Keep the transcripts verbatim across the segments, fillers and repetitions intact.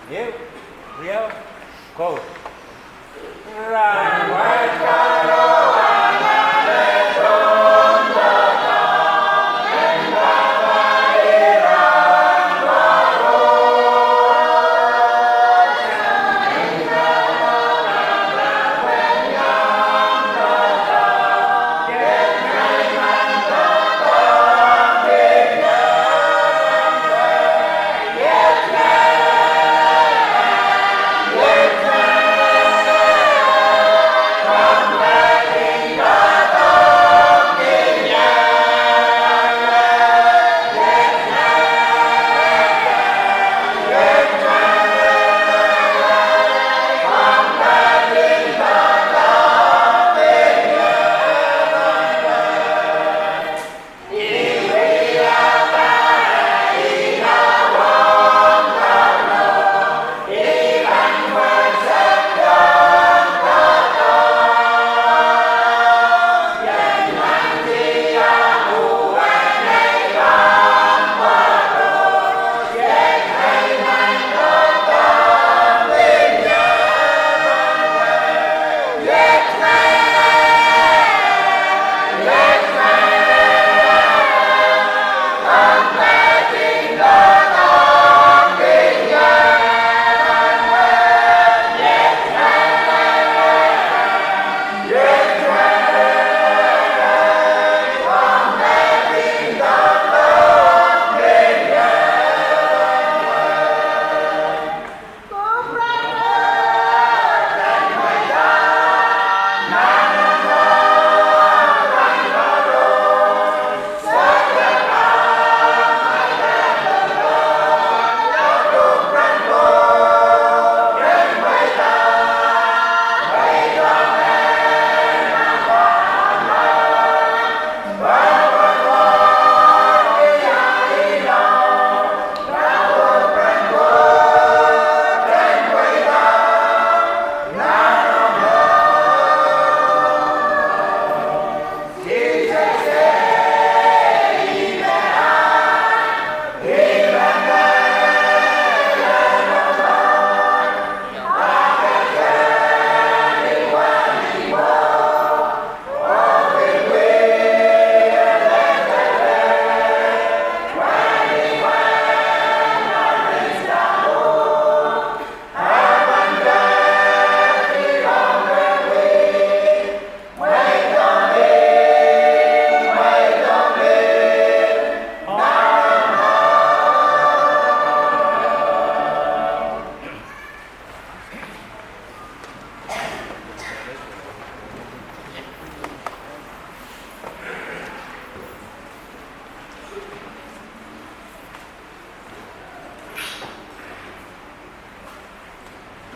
Ehu, riau, kowe.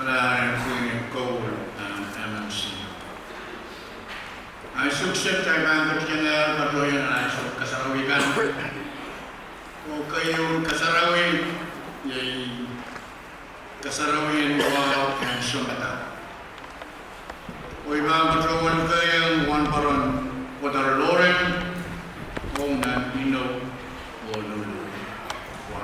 Kalahngan en Koht, ah, M M C. Ahi sohte kitail pahn ketiengehr patohiong ahi sohte kasarawi kan. Oh keieun kasarawi, iei kasarawien wahu en sounpar. Oh I pahn patohwan keiong wahnpoaron Elder Loren, oh nan inou oh lulu. Wa.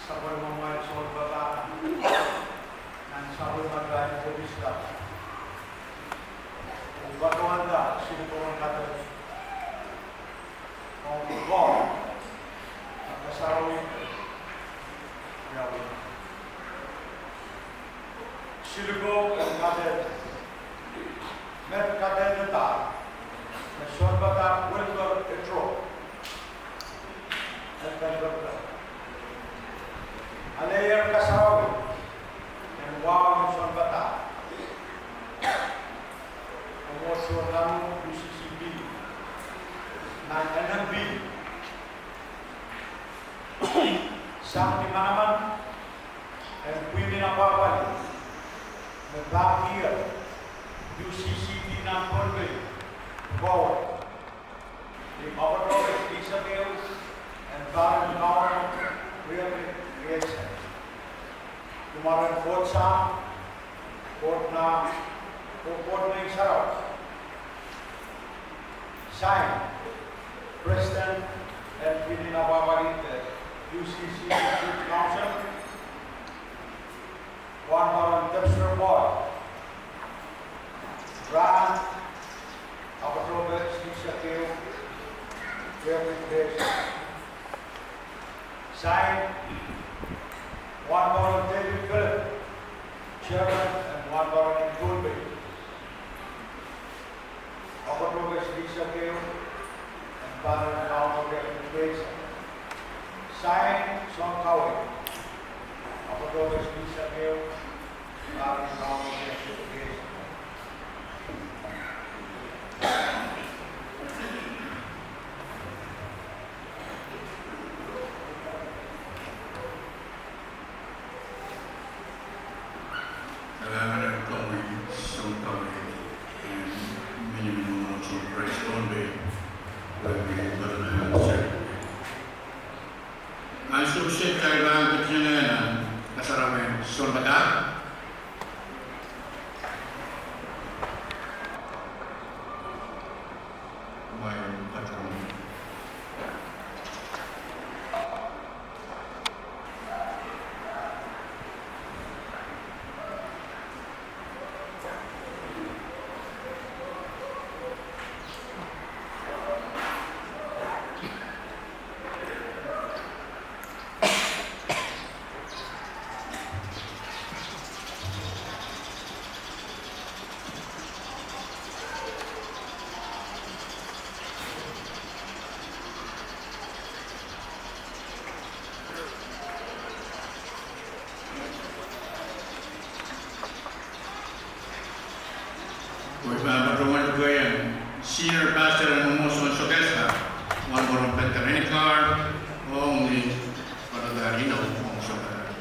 Sapwellimamwail sounpadahk nan sapwellimamwail Kohdisla, oh patohwanda silukoun kadeik ong Koht, kasarawi, wiawi. Siluko en kadeik, me kadeikada me sounpadahk Wilbur Etro en patohwanda. Aleier kasarawi en wahu en sounpadahk, omwo souleng U C C P nan N M P, sang ni manaman en pwihn en apwahpwalih me pahn kier U C C P nan Pohnpei, Powe. Ni October lihsek ehu, en pahn kaun riekid rieisek. Kumwail en Koht Sahm, Koht Nah, oh Koht Ngehn Sarawi. Sain, President en pwihn en apwahpwalih de U C C District Council, Wahnpoaron Debster Paul. Rahn, October lihsek ehu, riekid rieisek. Sain, Wahnpoaron David Philip, Chairman en Wahnpoaron en Pohnpei. October lihsek ehu, en pahn kaun riekid rieisek. Sain, Sonkawei. October lihsek ehu, pahn kaun riekid rieisek. Kalahngan en komwi Sonkawei, en miniminimwomwen Sounkomouro Krais Pohnpei, pwehki patohwan seri. Ansou kiset kitail pahn ketin anahne nan kasarawien sounpadahk. Pwe pahn patohwan lukehiong Senior Pastor en mwomwohdiso en Sokehs, Wahnpoaron Peter Enikar, ong ni patohwan inou ong Sokehs.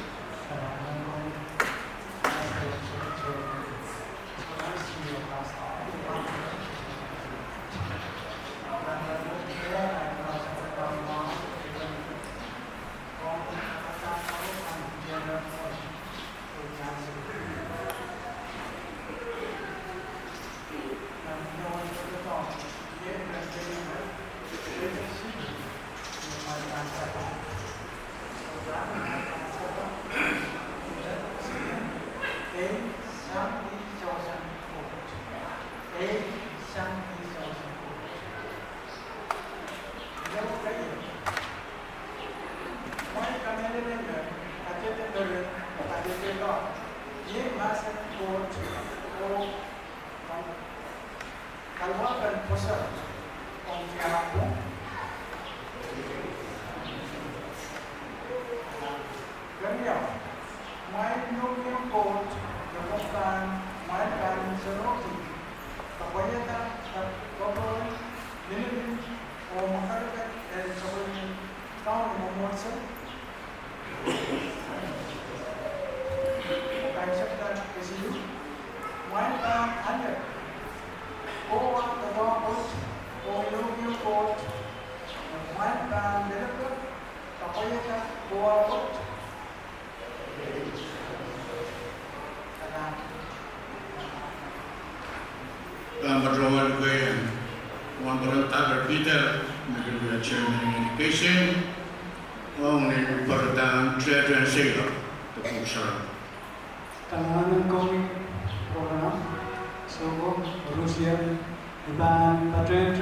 Mahsen en Koht oh kaluwakpen pwoson ong tiahk pwung. Keriau, kumwail mohngiong Koht, me pwung pahn kumwail pahn sarawi, kapwaiada kapokon, minimini, oh mwakelekel en sapwellimen Kaun en mwomwohdiso. Kumwail pahn ale kowe doadoahk wet oh mohngiong Koht, me kumwail pahn lelepe kapwaiada kowe wet. Pahn patohwan keieu, Wahnpoaron Doctor Peter, me kin wia Chairman en Education, ong ni patohwan tehtehn seiloak de pwuhk sarawi. Kalahngan en komwi program, soukohp, koarusie, I pahn patehng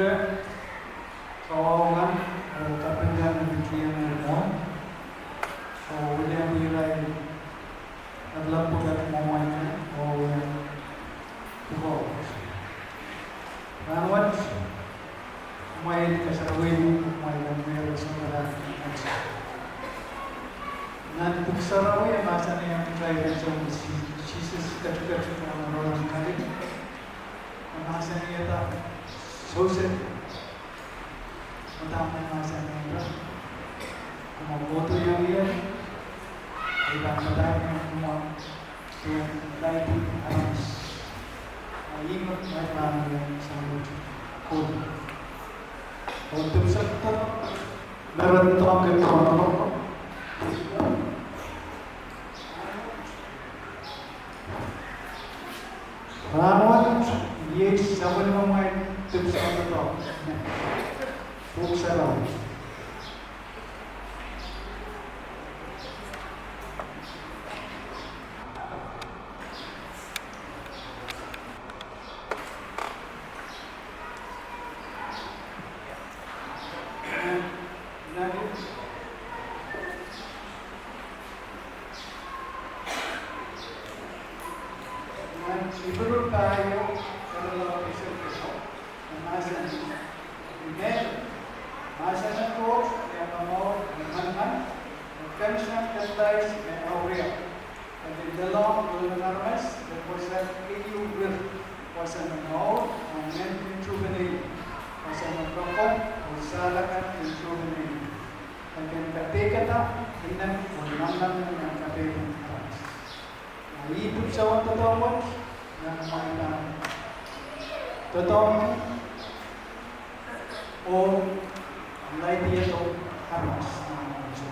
kawauwih kan oh kaping kan me pil tiengada, oh wiliandi irail develop pwukat mwomwen kan oh wia pwukoa wet. Rahnwet, kumwail kasarawi, kumwail en mweidohng sounpar kan. Nan pwuhk sarawi e mahsanihong kitail ansou me Si-, Sises ketiket nan roron Kalili, e mahsanihada Sosep, me dahme mahsanihada, kumwail kohdo iang ie, I pahn padahkiong kumwail duwen laidi aramas. A ih me kumwail pahn wia soangen kohdo. Oh dipwisou doadoahk, me ren doadoahngki kumwail. Rahnwet, iei sapwellimamwail dipwisou doadoahk. Pwuhk sarawi. Nan Ipru pahieu, irelaud eisek riau, e mahsanih: Ih me, mahsen en Koht, me momour, me manaman, me kin sang kepdais me auria. E kin lelohng luhn aramas, e pwoson keieu rir, pwoson en mour, oh mehn kin tuhpene, pwoson en rokon, oh sahl akan kin tuhpene. E kin kadeikada, ineng oh lamalam nan kadeik en aramas. A ih dipwisoun doadoahk wet, nan mwailan doadoahk, oh laidi aramas nan mwomwohdiso.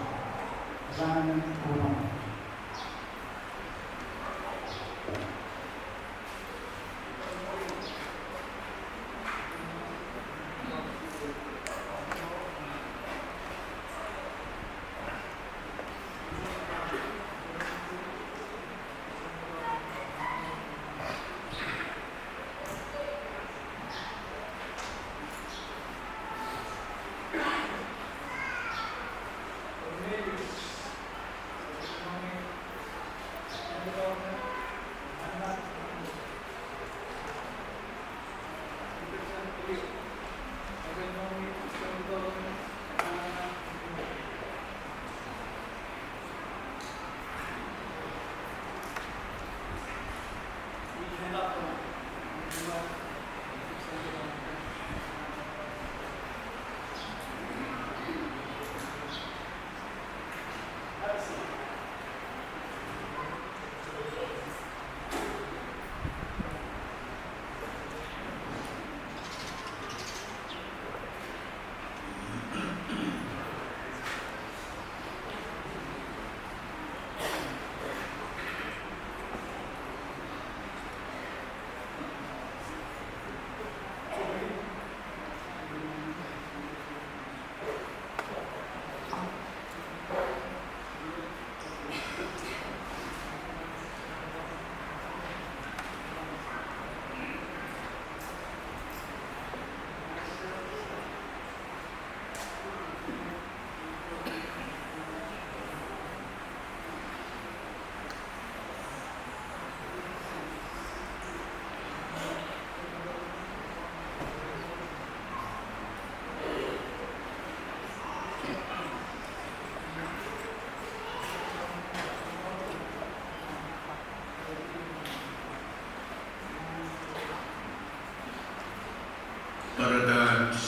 Rahnwet,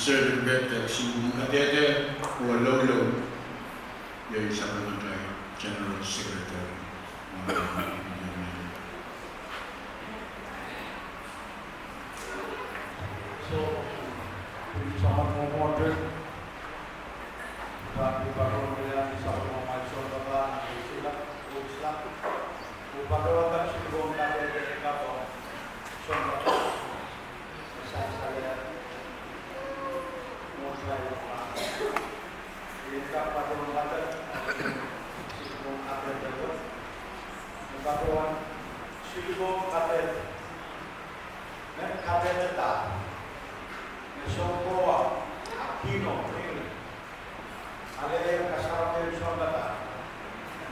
Seri pet, eh, siluh kadehde oh loulou, iei sapwellimatail General Secretary. So, pil soangen mwomwohdiso, pahn pil patohwan lel sapwellimamwail sounpapah, Priscilla, Priscilla. Oh patohwan kak siluh kadehde kapw, sounpapah. Alehier kasarawi en sounpapah,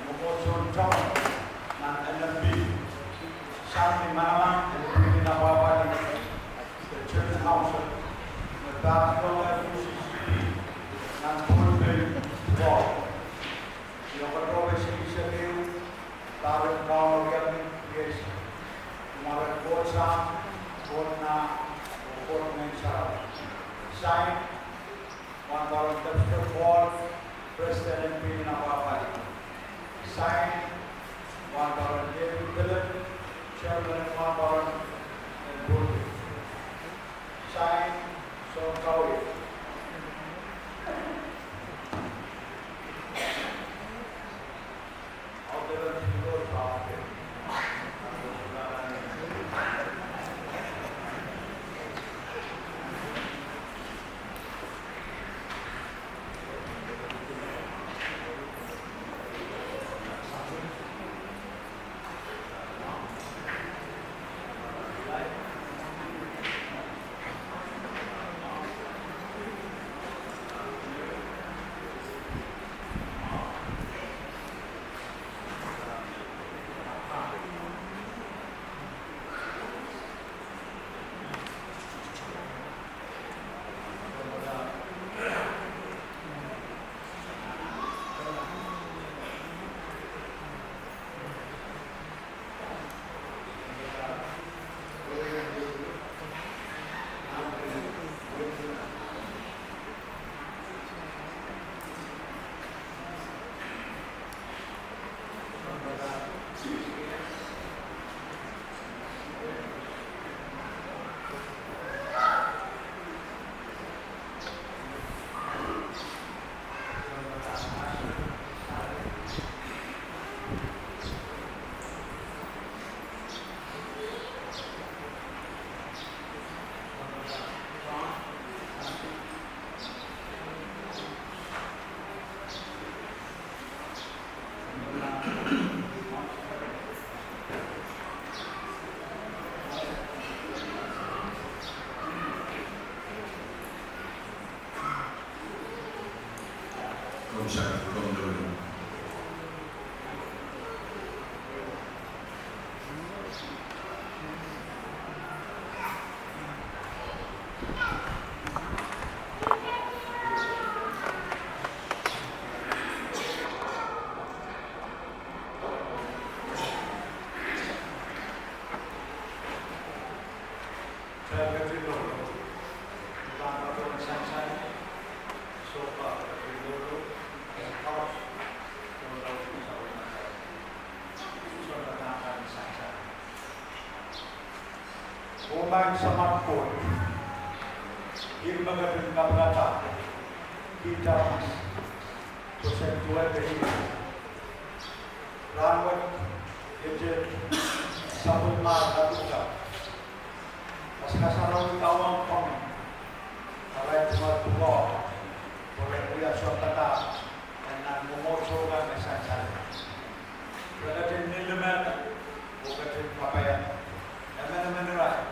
mwomwohdiso tohn nan N M P, sang ni manaman en pwihn en apwahpwalih, de Chairman House, me pahn tongoal U C C P nan Pohnpei, Guam. Ni October sikisek ehu, pahr en Kauno riekid, iei kumwail en Koht Sahm, Koht Nah, oh Koht Ngehn Sarawi. Sain, Wahnpoaron Dexter Paul, President en pwihn en apwahpwalih. Sain, Wahnpoaron David Philip, Chairman en Wahnpoaron en Pohnpei. Sain, Sounkawi. Oh maing Samat Koht, ihme ketin kapikada, pil aramas, pwe sen duwehte ih. Rahnwet, iet sapwellime kadukada, kaskasarawi kawan komwi, arail tungoal pwukoa, pwe re wia sounpadahk en nan mwomwohdiso kan me sansal. Re ketin nin limehda, oh ketin kapaiada emenemen irail,